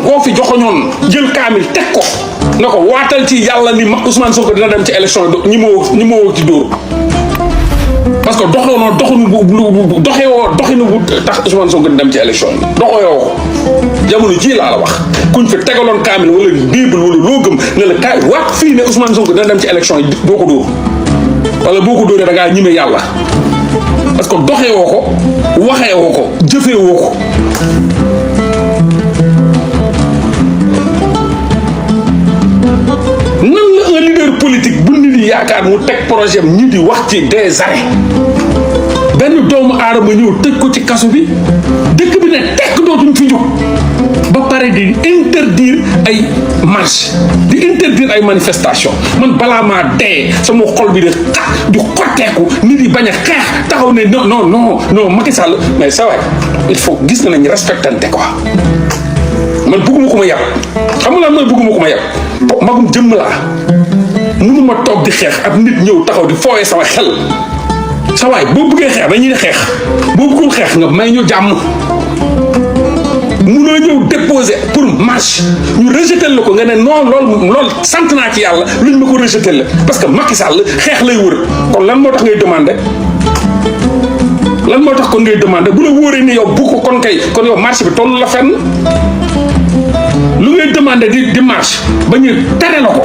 koo fi joxoñoon jël Kamil teg ko na ko waatal ci yàlla ni Ousmane Sonko dina dem ci élection ñi ma woo ci dóor parce que doxinu bu tax Ousmane Sonko di dem ci élection yi doxewoo ko jamono ji laa la wax kuñ fi tegaloon Kamil wala bible wala loo gëm ne la kaay waat fii ne Ousmane Sonko dina dem ci élection yi doo ko dóor wala boo ko dóoree da ngaa ñime yàlla parce que doxewoo ko waxeewoo ko jëfeewoo ko nan la un leader politique bu nit di yaakaar mu teg projet ñi di wax ci des années benn doomu aadama ñëw tëj ko ci kaso bi dëkk bi ne tekk dootuñ fi jóg ba pare di interdire ay marche di interdire ay manifestation man balaa maa dee sama xol bi di xotteeku nit yi bañ a xeex taxaw ne non Macky Sall mais ça va il faut gis nañ respectante quoi man bëgguma ko ma yab xam nga lan mooy bëgguma ko ma yab magum jëmm laa mënuma toog di xeex ak nit ñëw taxaw di fooyee sama xel sa waay boo bëggee xeex dañuy xeex boo bëggul xeex nga may ñu jàmm munoo ñëw déposer pour marche ñu rejeté la ko nga ne non lool sant naa ci yàlla luñ ma ko rejeté la parce que Macky Sall xeex lay wër kon lan moo tax ngay demandé lan moo tax kon ngay demandé bu la wóoree ni yow bu ko kon yow marche bi tollu la fenn lu ngay demandé di marche ba ñu tere la ko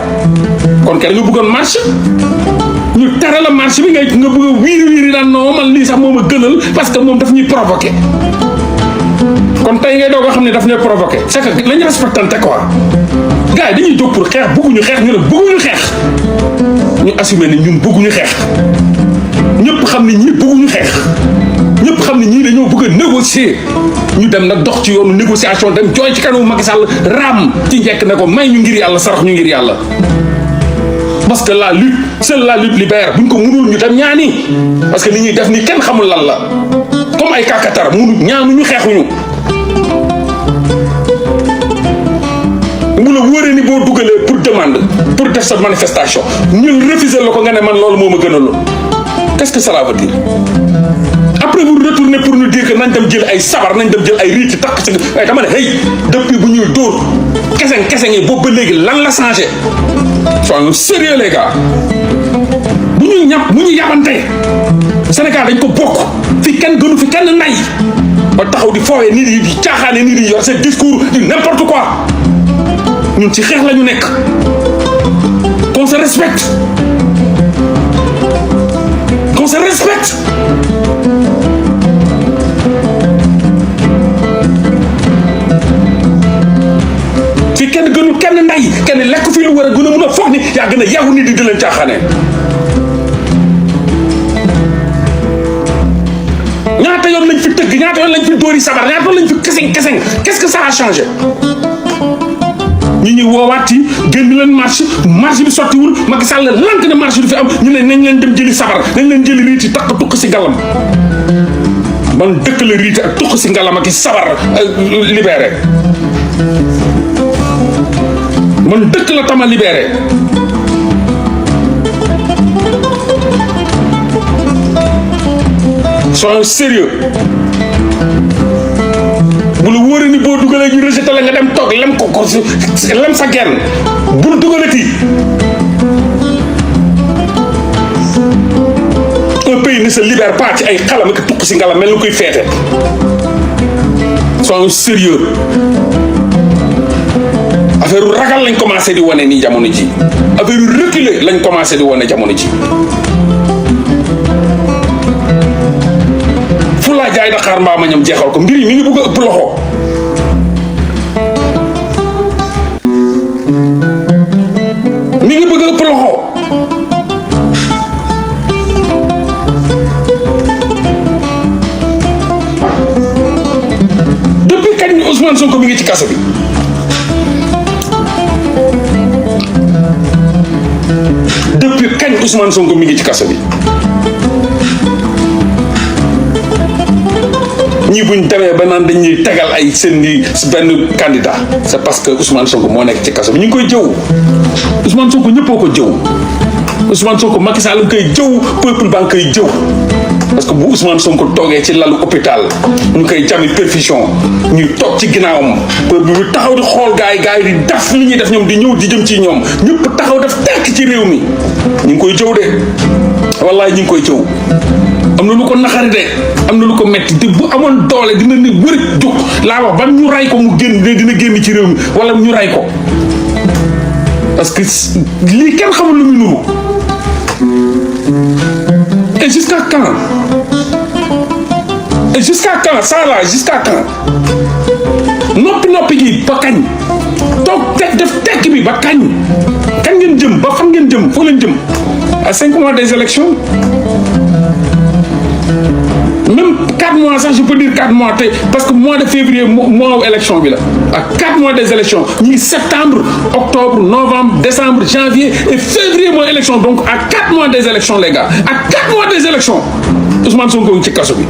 kon kay nga bëggoon marche ñu tere la marche bi nga bëgg a wiiri naan non man lii sax moom a gënal parce que moom daf ñuy provoqué kon tey ngay doog a xam ne daf ñuy provoqué c'est que lañu respectante quoi gars yi dañuy jóg pour xeex bëgguñu xeex ñu ne bëgguñu xeex ñu assumé ni ñun bëgguñu xeex ñëpp xam ne ñii bëgguñu xeex ñëpp xam ne ñii dañoo bëgg a négocier ñu dem nag dox ci yoonu négociation dem jooy ci kanamu Macky Sall raam ci njëkk ne ko may ñu ngir yàlla sarax ñu ngir yàlla parce que la lutte seule la lutte libère buñ ko mënul ñu dem ñaani parce que li ñuy def ni kenn xamul lan la comme ay kakatar ñaanuñu xeexuñu bu la wóoree ni boo dugalee pour demande pour def sa manifestation ñu refuser la ko nga ne man loolu moo ma gënal qu'est-ce que cela veut dire après vous retournez pour nous dire que nañ dem jël ay sabar nañ dem jël ay riiti takk ci ay dama ne hey depuis bu ñuy dóor kese yi boobu ba léegi lan la changé soyons sérieux les gars bu ñu yabante Sénégal dañ ko bokk fi kenn gënu fi kenn nay ba taxaw di foowee nit yi di caaxaane nit yi yor seen discours di n'importe quoi ñun ci xeex la ñu nekk qu'on se respecte qu'on se respecte fi kenn gënul kenn nday kenn lekk fi lu war a gën a mun a foog ni yaa gën a yàggu nit di leen caaxaane ñaata yoon lañ fi tëgg ñaata yoon lañ fi dóori sabar ñaata yoon lañ fi keseng qu'est-ce que ça a changé ñi ñuy woowaat yi génn leen marche bi sottiwul Macky Sall lank ne marche du fi am ñu ne nañ leen dem jëli sabar nañ leen jëli riiti takk tukk si ngalam man dëkk la riiti ak tukk si ngalam ak i sabar libéré man dëkk la tama libéré soyons sérieux bu la wóoree ni boo dugalee ñu rejeté la nga dem toog lem lem sa genn bul dugalati un pays ne se libère pas ci ay xalam ak tukk si ngalam mel ni koy feete soyons sérieux affaire yu ragal lañ commencé di wane nii jamono ji affaire yu reculé lañ commencé di wane jamono ji fu laa jaay Dakar mbaa ma ñam jeexal ko mbir yi mi ngi bëgg a ëpp loxo mi ngi bëgg a ëpp loxo depuis kañ Ousmane Sonko mi ngi ci kaso bi depuis kañ Ousmane Sonko mi ngi ci kaso bi ñii buñ demee ba naan dañuy tegal ay seen ni benn candidat c'est parce que Ousmane Sonko moo nekk ci kaso bi ñu ngi koy jëw Ousmane Sonko ñëppoo ko jëw Ousmane Sonko Macky Sall nga koy jëw peuple ba nga koy jëw parce que bu Ousmane Sonko toogee ci lalu hôpital ñu koy jami perfusion ñuy toog ci ginnaawam peuple bi taxaw di xool gars yi di def li ñuy def ñoom di ñëw di jëm ci ñoom ñëpp taxaw def tekk ci réew mi ñu ngi koy jëw de wallaay ñu ngi koy jëw am na lu ko naxari de am na lu ko metti te bu amoon doole dina ne wërëj jóg laa wax ban ñu ray ko mu génn dina génn ci réew mi wala ñu ray ko parce que lii kenn xamul lu mu nuru et jusqu'à quand ça là jusqu'à quand noppi gi ba kañ toog def tekk bi ba kañ ngeen jëm ba fan ngeen jëm foo leen jëm à 5 mois des élections même 4 mois sax je peux dire 4 mois tey parce que mois de février mois élection bi la à 4 mois des élections ñu ngi septembre octobre novembre décembre janvier et février mooy élection donc à 4 mois des élections les gars à 4 mois des élections Ousmane Sonko ngi ci kaso bi